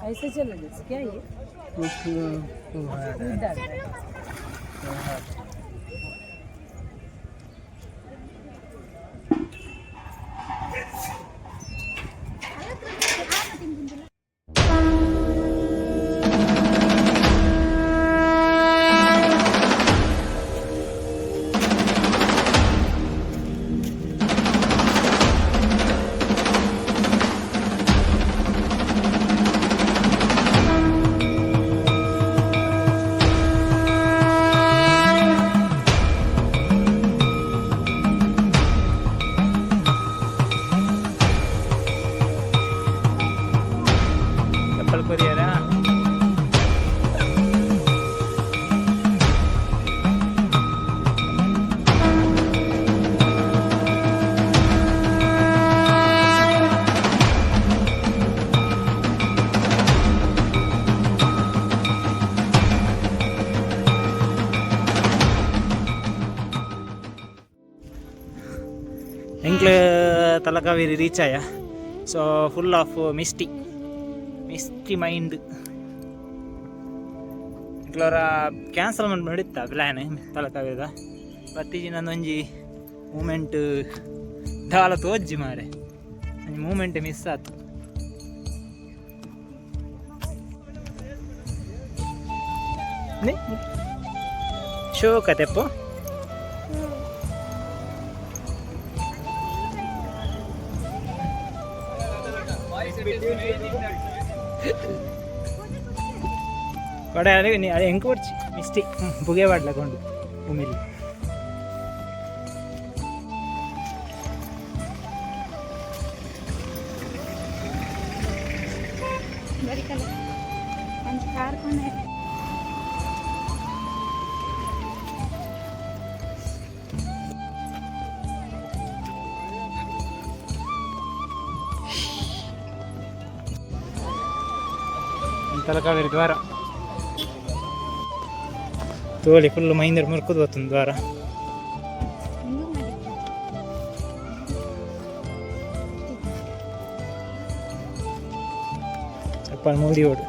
ऐसे चलो जैसे क्या ये दूध डाल रहा है। ಚಪ್ಪಲ್ ಕೊರಿಯರಾ? ಎಂಕ್ಲ ತಲಕಾವೇರಿ ರೀಚ್ ಆಯ. So full of misty misty mind. ಎಂಕ್ಲವರ cancel ಮಾಡಿತ್ತ ಪ್ಲ್ಯಾನ್ ತಲಕಾವೇರಿದ. ಬತ್ತೀಜಿ ಒಂಜಿ ಮೂಮೆಂಟ್ ದಾಲ ತೋಜ್ಜಿ ಮಾರೆ, ಒಂಜಿ ಮೂಮೆಂಟ್ ಮಿಸ್ ಆತು. ಶೋ ಕತೆಪ್ಪು. ಕೊಡೆ ಅದೇ ಅದೇ ಎಂಕ್ ಕೊಡ್ಚಿ ಮಿಸ್ಟಿ ಪುಗೆ ಬಾಡ್ಲಕೊಂಡು ಉಮಿಲಿ. ಬರಿಕಲ್ಲ ಒಂಜಿ ಕಾರ್ ಕೊಂಡೆ. ತಲಕಾವೇರಿ ದ್ವಾರ ತೋಲಿ, ಫುಲ್ ಮೈಂದರ್ ಮುರ್ಕುದು ಬತ್ತುಂದು ದ್ವಾರ. ಉಂದು ಮಾಡಿ. ಚಪ್ಪಲ್ ಮೂಡಿ ಓಡು.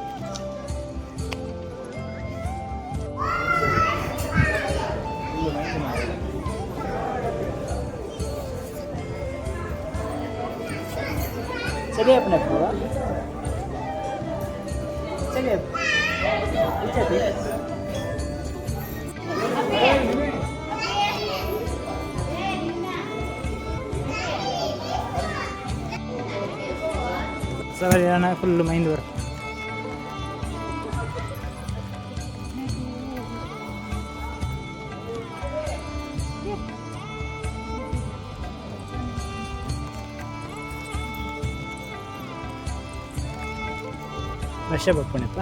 चलिए अपने पूरा चलिए. ಸವಾರಿ ಫುಲ್ ಮೈಂಡ್ ಬರ್ತದೆ. ವರ್ಷ ಬಪ್ಪಣಪ್ಪ.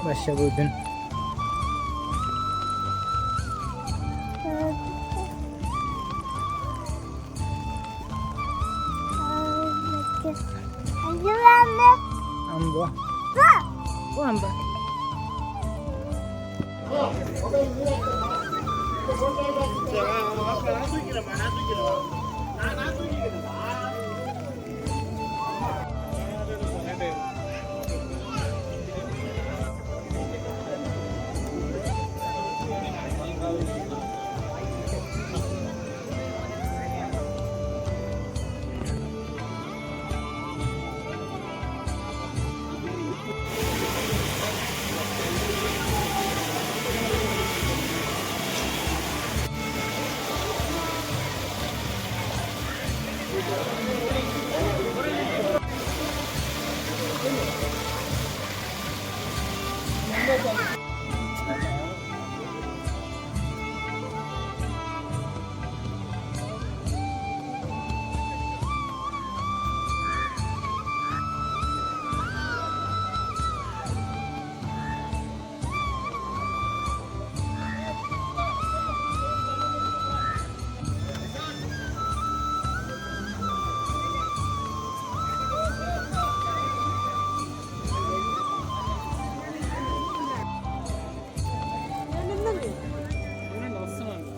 ವರ್ಷ ಬುದ್ಧನ್. ಅಂಬ ಓ ಅಂಬ.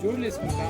ಜೋಡ್ಲೇಸ್ಕೊಂಡ.